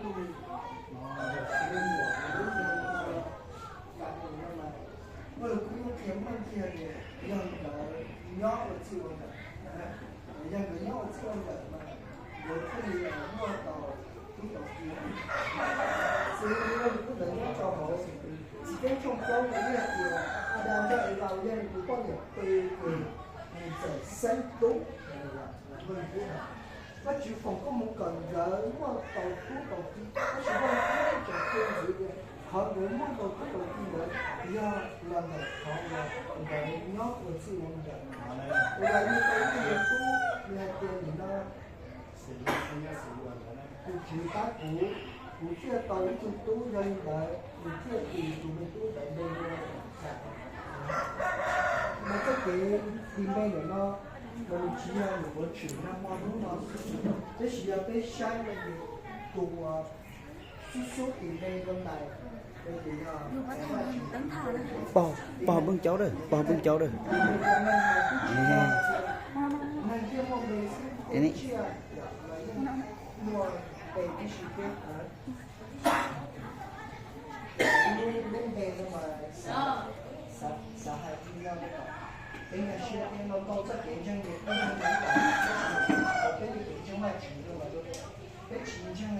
Kuj yog qhia meej kiag tias yog nkawd nyob ua txij ua nkawm, yog nkawd nyob ua txij ua nkawm mas nkawd thiaj li muaj tau tub tau ki. Xws li kuj ntawd nyob rau hauv Txiv Keeb tshooj plaub nws hais tias Adas nrog Evas yog nws tus poj niam pw ces nws txawm xeeb tub. Vajtswv foom koob hmoov kom nkawd muaj tau tub tau ki, tab sis Vajtswv tseem qhia ntxiv tias qhov nkawd muaj tau tub tau ki ntawd yog los ntawm qhov uas nkawd nyob ua txij ua nkawm. Uas yog tau ib tug tub, nws hais tias nim no tus Tswv pab kuv, kuv thiaj tau ib tug tub, yog li ntawd nws thiaj tis tus me tub ntawd npe ua Xamuyees. Mas txoj kev tis npe ntawm no los nws tsis yog nws yuav tshwm nag hmo hnub no, tab sis yog peb saib tus uas xub xub tis npe rau ntawm, ces yog Pog, pog peb caug dawb, pog peb caug dawb. Lub npe no mas xav, xav hais li no, peb nyuaj siab thiab no, tau txoj kev ntseeg ces peb ntseeg Vajtswv, peb li kev ntseeg Vajtswv no mas peb tsis ntseeg